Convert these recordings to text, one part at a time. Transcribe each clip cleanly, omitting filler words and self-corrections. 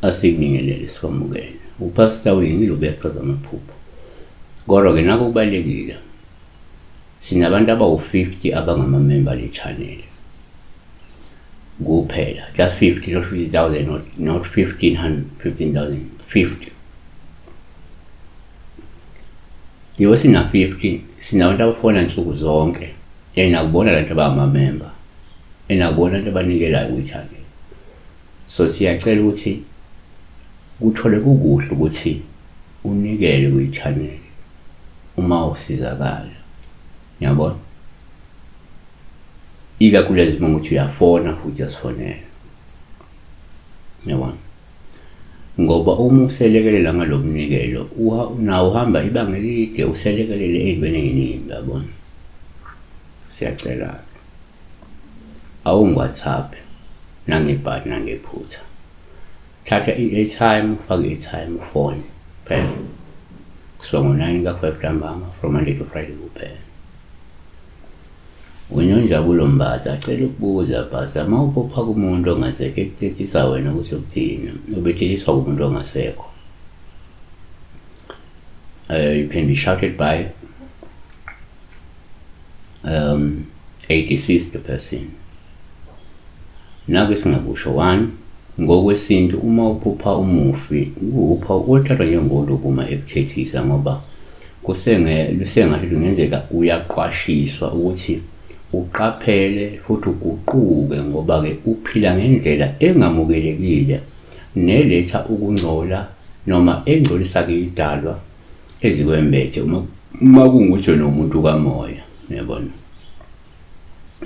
Asikubingelele sikwamukele. UPastor Winnie lo uyachaza amaphupho. Kodwa-ke nakho kubalulekile. Sinabantu abawu-50 abangamamemba le channel. Kuphela. Just 50, not 50,000, not 1500, 15,000, 50. Yebo sina-50, sinabantu abafona nsuku zonke. Enakubona lantu abangamamemba. Enakubona abantu abanikelayo kwi-channel. So siyacela ukuthi kuthole kukuhle ukuthi unikele kwi-channel uma usizakala. Yabona? Ikakhulukazi uma ukuthi uyafona futhi uyasifonela. Yabona? Ngoba uma uselekelela ngalo mnikelo, nawo uhamba ibanga elide uselekelele ey'ntweni ey'ningi, yabona? Siyacela-ke. Awungi-WhatsApp nangebhadi nangephutha. Thatha i-airtime ufake i-airtime ufone kuphela. Kusuka ngo-9 ka-5 ntambama from Monday to Friday kuphela. UNonjabulo Mbatha cela ukubuza Pastor uma uphupha kumuntu ongasekho ekuthethisa wena kusho ukuthini? Ubethethiswa kumuntu ongasekho. You can be shouted by a deceased person. Naku singakusho one ngokwesintu uma uphupha umufi kuwupha uthathwa njengolubi uma ekuthethisa ngoba kusenge lusengathi kungenzeka uyaqwashiswa ukuthi uqaphele futhi uguquke ngoba-ke uphila ngendlela engamukelekile neletha ukungcola noma engcolisa-ke idalwa ezikwembethe uma kungukuthi wena umuntu kamoya, uyabona.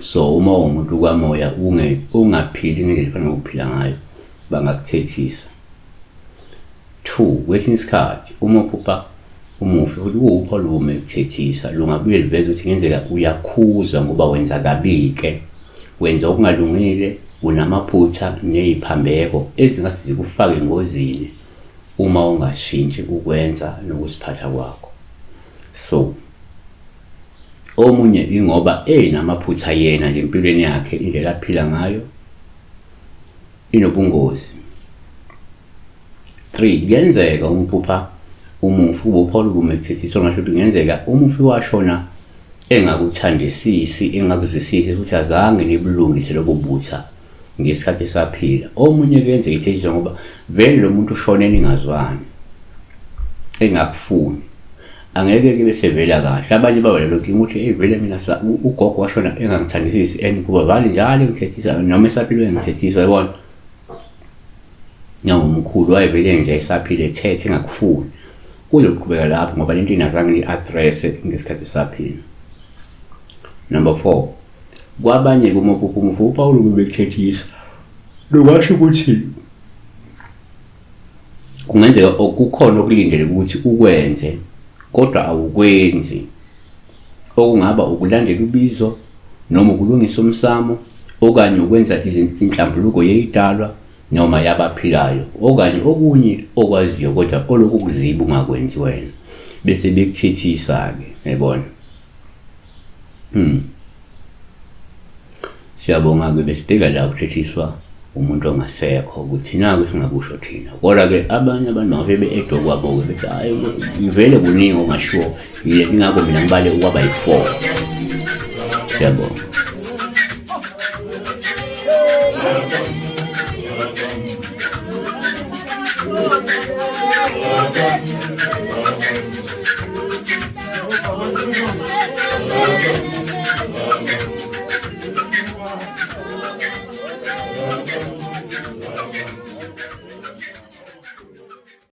So uma uwumuntu kamoya ungaphili ngendlela efanele ukuphila ngayo, bangakuthethisa. Two, kwesinye isikhathi uma uphupha umufi futhi kuwupha lume ekuthethisa, lungabuye luveze ukuthi kungenzeka uyakhuza ngoba wenza kabi-ke, wenza okungalungile, unamaphutha ney'phambeko ezingase zikufake engozini uma ungashintshi ukwenza nokuziphatha kwakho. So omunye ingoba enamaphutha yena nje empilweni yakhe, indlela aphila ngayo inobungozi. 3 kuyenzeka umphupha umufi ube uphola ubume ekuthethiswa, ngasho ukuthi kungenzeka umufi washona engakuthandisisi, engakuzwisisi futhi azange nibulungise lobo butha ngesikhathi esaphila. Omunye kuyenzeka ithethiswa ngoba vele lo muntu ushone ningazwani, engakufuni, angeke ke bese vela kahle. Abanye baba lelo nkinga ukuthi hey vele mina ugogo washona engangithandisisi and kuba vale njalo engithethisa noma esaphila engithethisa, yabona. Ngangumkhulu wayevele nje esaphila ethethe engakufuni. Kuzoqhubeka lapho ngoba lento ingazange i-address ngesikhathi esaphila. Number 4, kwabanye uma uphupha umufi uPawulu bebekuthethisa, lokwasho ukuthi kungenzeka kukhona okulindele ukuthi ukwenze kodwa awukwenzi, okungaba ukulandela ubizo noma ukulungisa umsamo okanye ukwenza inhlambuluko yeyidalwa noma yabaphilayo okanye okunye okwaziyo kodwa olokhu kuziba ungakwenzi wena, bese bekuthethisa-ke, yayibona. Siyabonga-ke, besibheka la kuthethiswa umuntu ongasekho ukuthi naku singakusho thina. Kodwa-ke abanye abantu bangabe be-ede okwabo-ke bethi hhayi vele kuningi okungashiwo yile, ingakho mina ngibale ukwaba yi-4. Siyabonga.